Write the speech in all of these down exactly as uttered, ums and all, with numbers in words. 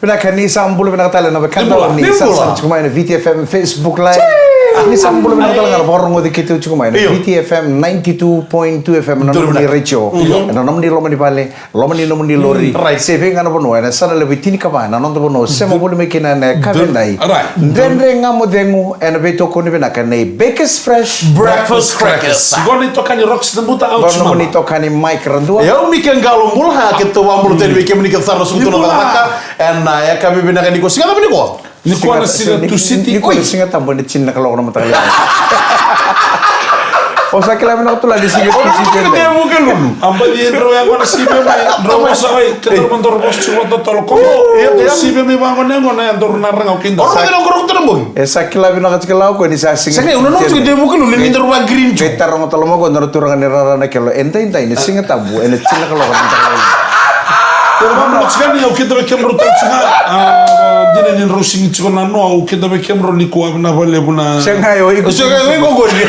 Vinaka, ni sa bula vinaka tale na wekada, ni sa sarava tiko mai na V T F M Facebook Live. Ni sa bula vinaka tale ga na vakarogoci keitou tiko mai na V T F M ninety-two point two F M, na nomuni retio, na nomuni loma ni vale, loma ni nomuni lori. Se vei ga na vanua ena yasana levu e tinikava ena noda vanua, sema voli mai kina ena yakavi edai. Dredre Ga Mo Cegu ena veitokoni vinaka nei Bakers Fresh Breakfast Crackers. Qo na itokani Rox Nabuta, au Qo na nomuni itokani Mike Radua. Au Mike Qalo Bula, keitou vakabula tale vei kemuni kece sara na sukutu na cakacaka. Ena yakavi vinaka nikua, Siga Tabu nikua. Nikua na Siga Tusiti. Nikua na Siga Tabu, ena tini na kaloko na mataka lailai. O sa kila vinaka tu la ni Siga Tusiti. O na vuka Lulu. A baci e drau yaqona sivi mai, drau vosa mai, kedaru ma daru vosa tiko vakatotolo. Ko sivi mai vaqo na yaqona, e daru na raga o keda. O na vila qoroqo tu na bogi. E sa kila vinaka tiko la o koya ni sa Siga. Sega, au nanuma tiko de vuka Lulu ni daru va green tu. Qai taroga tale mai o koya na turaga ni rara na kelo. E daidai na Siga Tabu, ena tini na kaloko na mataka lailai. Kemudou tiko ni, au kidavaki kemudou tale tiko ga. A, dina ni drau sigi tiko na noa, au kidavaki kemudou nikua, vinaka vakalevu na. Sega, o iko. Sega, o iko qori.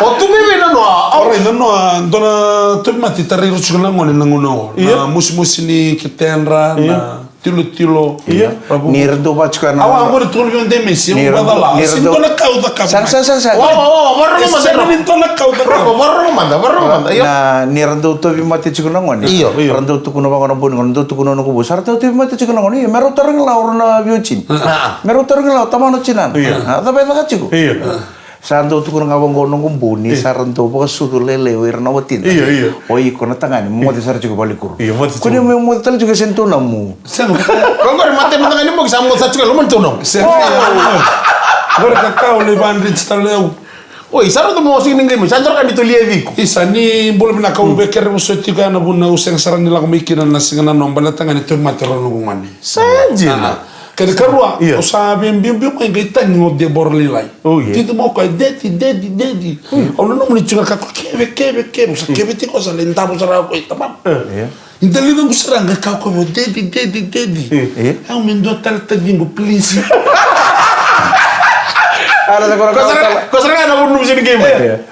O tu mai vei na noa? Orait, na noa, dua na tauvimate tarai ira tiko na gone na gauna oqo. Io. Na mosimosi ni ketedra, na tilotilo. Io. Ni ra dau vaka tiko na. Au a qori tukuna vei au de mesi, au vacala. Sega ni dua na ka au cakava. Sara, sara, sara, sara. Wa, wa, wa, vakarorogo mada. Sega ni dua na ka au cakava. Vakarorogo mada, vakarorogo mada. Io. Na, ni ra dau tauvimate tiko na gone. Io, io. Ra dau tukuna vaqo na buni, ra dau tukuna na noqu bau. Sa ra dau tauvimate tiko na gone. Io, me rau tarogi la o rau na veiwatini. A, a. Me rau tarogi la o tamana, o tinana. Io. A, cava e caka tiko? Io. Sa dau tukuna ga vaqo na noqu bau ni sa ra dau vakasucu lailai o ira na watida. Io, io. O iko na tagane, moce sara tiko valenikuro. Io, moce tiko. Kua ni mai moce tale tiko e Senitonamu. Sega. Ko qori mate mada ga ni moki sa moce sara tiko e loma ni Tonamu. Sega. Qori ka kau lai vadreti tale au. Oi, sa ra dau moce ni qai mai, sa dau ka ni tolia viko. Isa, ni bula vinaka, au via kere vosoti tiko ya na vuna au sega sara ni lako mai kina na siga na noa, baleta ga ni tauvimate rau noqu gone. Sa dina. Kena karua, io, au sa via biubiu mai qai tagi o Debora lailai. Oh, yeah. Titi mo koya, dedi, dedi, dedi. Au nanuma ni tiko ga ka keve, keve, keve. Sa keve tiko, sa lai davo sara o koya, tamam. Io. Ni daliga qu sara ga ka koya, dedi, dedi, dedi. Io. Au me dua tale taciqu, please. Ala, sa kona ka sara, ka sara ga na vunu sini game.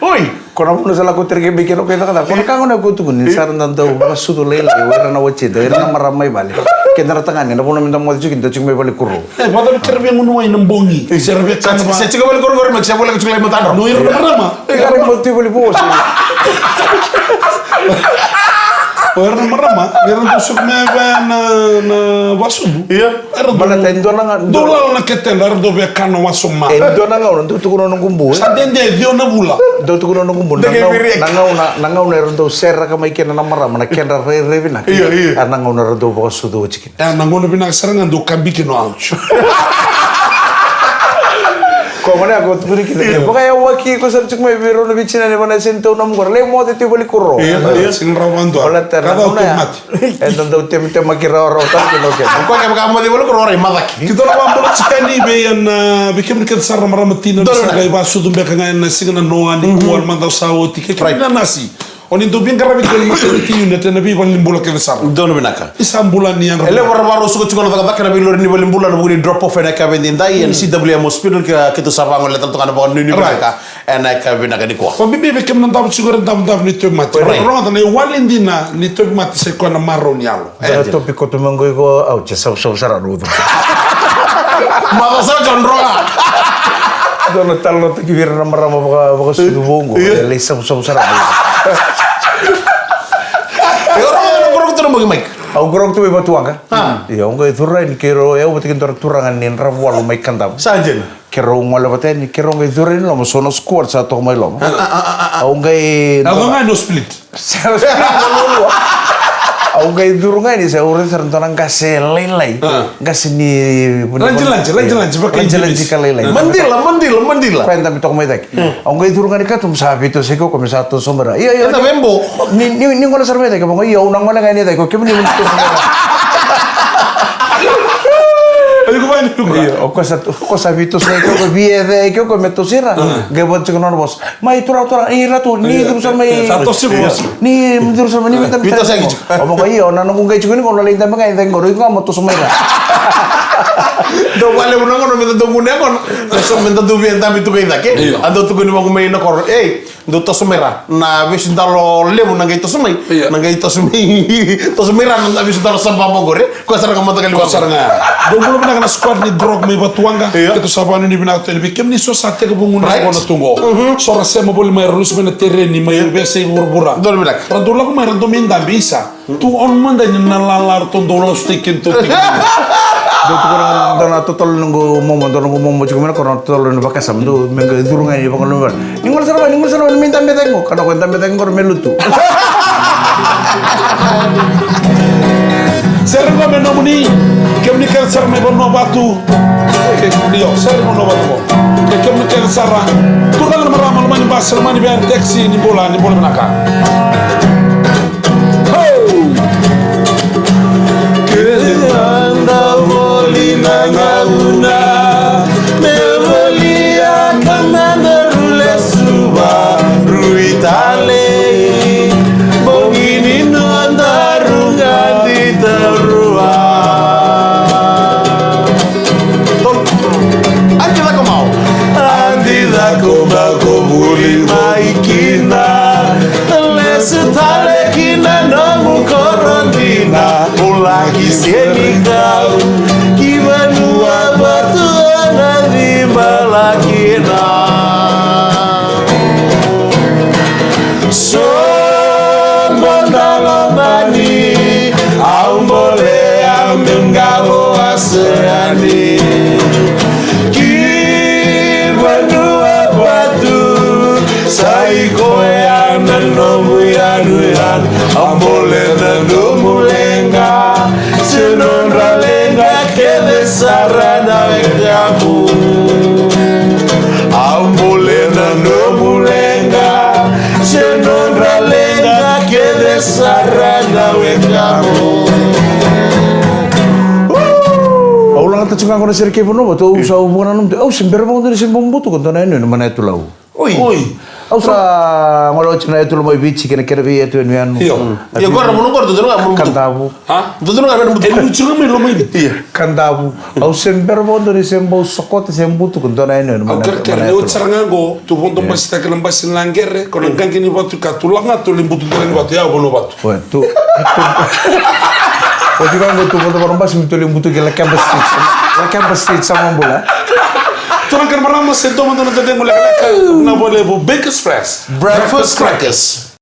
Oi. Ko na vuna sa lako tere ke beke no ke cakacaka. Ko na ka gona ko tukuni, sa ra dau vakasucu lailai o ira na watida, o ira na marama mai vale. Keda na tagane, na vuna me da moce tiko, da tiko mai valenikuro. E, vata me kere vei gunu wai na bogi. Se ra vei kana va. Se tiko valenikuro, kuro me se vale tiko lai matadro. No ira na marama. E, kare mo tiko vale vosa. O ira na marama, ira dau suka mai vei na, na vasucu. Io. Era dau, baleta e dua na ga, dau lala na ketedra, era dau via kana wasoma. E dua na gauna dau tukuna o noqu bu. Sa dede e ciwa na vula. Dau tukuna o noqu bu. Na gauna, na gauna era dau seraka mai kina na marama, na kedra rairai vinaka. Io, io. A na gauna era dau vakasucu oti kina. E, na gauna vinaka sara ga dau kabi kina o auti. Ko gona ko tukuni kina. Io. Vakayawaki ko sara tiko mai vei rau na vitina ni vana seni tau na mugora. Lai moce tu valenikuro. Io, io, sini rawa dua. Baleta na gauna ya. E dau tematema ki rawarawa tale kina o keda. Ko kevaka moce valenikuro rai macaki. Keitou na vakabula tiko yani vei, a, vei kemuni kece sara na marama tina, donu, sa qai vasucu beka ga ena siga na noa nikua, na macawa sa oti, kei kemuni na nasi. O ni dau veiqaravi tiko ena maternity unit ena veivale ni bula kece sara. Donu vinaka. Ni sa bula ni yadra. E levu era vakarau suka tiko na cakacaka ena veilori ni vale ni bula ena vuku ni drop off ena yakavi edaidai ena C W M Hospital, keitou sa vagolea tale toka na vakanuinui vinaka. Ena yakavi vinaka nikua. Vakabibi vei kemuni na davo tiko qori, davodavo ni tauvimate. Right. Rogoca na iwali dina ni tauvimate sai koya na marau ni yalo. Dua na topic koto mai qo iko, au, e savusavu sara na ucu. Maca sara, John Roga. Dua na talanoataki vei ira na marama vaka, vakasucu vou qo. Io. E lai savusavu sara na ucu. Io, Roga, na qoroqo tu na bogi, Mike. Au qoroqo tu mai Vatuwaqa. A. Io, au qai curu yani, keirau, au vata kei dua na turaga ni Dravuwalu mai Kadavu. Sa dina. Keirau gole vata yani, keirau qai curu yani loma, so na squad sa toka mai loma. A, a, a, a, a. Au qai. Au qai no split. Sa split na lua. Au qai curu ga yani, sa au raica sara dua na qase lailai. A. Qase ni. Lajilaji, lajilaji, vaka lajilaji ka lailai. Madila, madila, madila. Koya eda mai toka mai cake. Au qai curu ga yani katuba, sa veitosoyaki o koya me sa toso mai ra. Io, io. Eda vebo. Ni, ni, ni gole sara mai cake, vaqo, io, au na gole ga yani cake, o kemuni ni toso mai ra. Io, o koya sa, o koya sa veitosoyaki o koya, veiceceyaki o koya me toso ira. Qai vata tiko na nona vosa. Mai, turaga, turaga, i ratu, ni curu sara mai. Sa toso i vosa. Ni curu sara mai, ni me dabe sara. Veitosoyaki tiko. O vaqo, io, na noqu qai tiko ni qo, na lai dabe ga yani cake qo, iko ga mo toso mai ra. Dau vakalevu na gauna me da dau gunu yaqona. Me sa me da dau via dabe tu kai cake. Io. A dau tukuni vaqo mai na koro. Ei, dau toso mai ra na vesu dalo levu na qai toso mai. Io. Na qai toso mai, toso mai ra na vesu dalo sa baba qori. Ko sara ga mataqali. Ko sara ga. Dou bula vinaka na squad ni drog mai Vatuwaqa. Io. Keitou sa vakanuinui vinaka tale vei kemuni so sa tekivu gunu yaqona tu qo. So ra sema voli mai, ra lusi mai na tereni mai veiyasai vuravura. Dou vinaka. Ra dau lako mai, ra dau mai dabe, isa. Tu on mada ni na lala ratou dau lasutaki kedatou tiko. Dou tukuna dua na totolo ni noqu momo, dua na noqu momo tiko mai na koro, na totolo ni vakasama, dou me qai curu ga ni vakaluvena. Ni gole sara mai, ni gole sara mai, ni mai dabe cake qo. Ka na ko dabe cake qo me lutu. Sere qo me nomuni, kemuni kece sara mai Vanuavatu. Io, sere Vanuavatu qo. E kemuni kece sara. Tukuna na marama, loma ni basi, loma ni van, taxi, ni bula, ni bula vinaka. Keda voli na gauna me volia ka na daru lesu varui tale. Bogi ni nodaru qai taurua. Adi cako mau. Adi cako mau ko vuli mai kina. Lesu tale ki na nomu koro dina. Ulaki senikau. Ki vanua vatu na cibalakina. Sobo na lomani, au bolea meu qalo a se yani. Ki vanua vatu, sa i koya na nomu yanuyanu, au bolea na nomu leqa. Se nodra leqa kece sara na wekamu. Au bolea na nomu leqa. Se nodra leqa kece sara na wekamu. Au lagata tiko ga qo na sere kei Vanuavatu, au sa vuka na nomu, au se bera vakadua ni se bau butuka dua na yanuyanu mai na yatulau. Oi. Oi. Au sa gole oti na yatu loma i Viti kei na kena vei yatu yanuyanu. Io. Io, qori na munu qori, dodonu ga munu butuka. Kadavu. Ha? Dodonu ga munu butuka. E lutu ga mai loma i Viti. Io. Kadavu. Au se bera vakadua ni se bau sokota se butuka dua na yanuyanu. Au kerekere ni oti sara ga qo, tu vodo basitaki na basi ni laqere, ko na qaqi ni vatu ka tu laga, tu lai butu dua ni vatu, ya Vanuavatu. Oi, tu. Oti ga qo tu vodo vara basi me tu lai butuki Lakeba Street. Lakeba Street sa mabula. Turaga kei na marama, se dua mada na cecegu lekaleka, na vale vu Bakers Fresh. Breakfast crackers.